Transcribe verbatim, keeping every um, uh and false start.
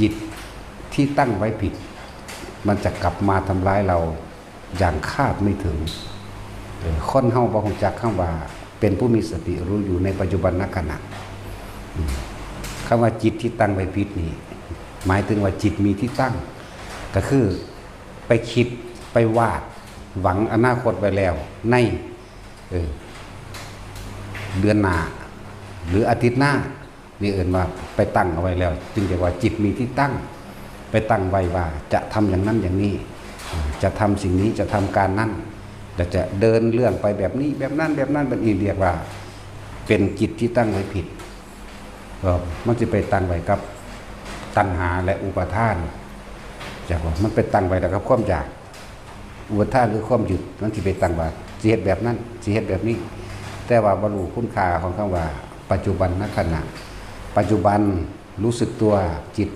จิตที่ตั้งไว้ผิด มันจะกลับมาทำร้ายเราอย่างคาดไม่ถึง เออ คนเฮาบ่ฮู้จักคำว่าเป็นผู้มีสติรู้อยู่ในปัจจุบันขณะ อืม คำว่าจิตที่ตั้งไว้ผิดนี่ หมายถึงว่าจิตมีที่ตั้ง ก็คือไปคิดไปวาดหวังอนาคตไว้แล้วใน เออ เดือนหน้า หรืออาทิตย์หน้า นี่เอิ้นว่าไปตั้งเอาไว้แล้ว จึงเรียกว่าจิตมีที่ตั้ง ไปตั้งไว้ว่าจะทำอย่างนั้นอย่างนี้ จะทำสิ่งนี้ จะทำการนั้น และจะเดินเรื่องไปแบบนี้ แบบนั้น แบบนั้น แบบนี้ เรียกว่าเป็นจิตที่ตั้งไว้ผิด ก็มันสิไปตั้งไว้กับตัณหาและอุปาทาน จากว่ามันไปตั้งไว้แล้วกับความอยาก อุปาทานคือความยึด มันสิไปตั้งว่าสิเฮ็ดแบบนั้น สิเฮ็ดแบบนี้ แต่ว่าบ่รู้คุณค่าของคำว่าปัจจุบันขณะ ปัจจุบันรู้สึกตัว จิต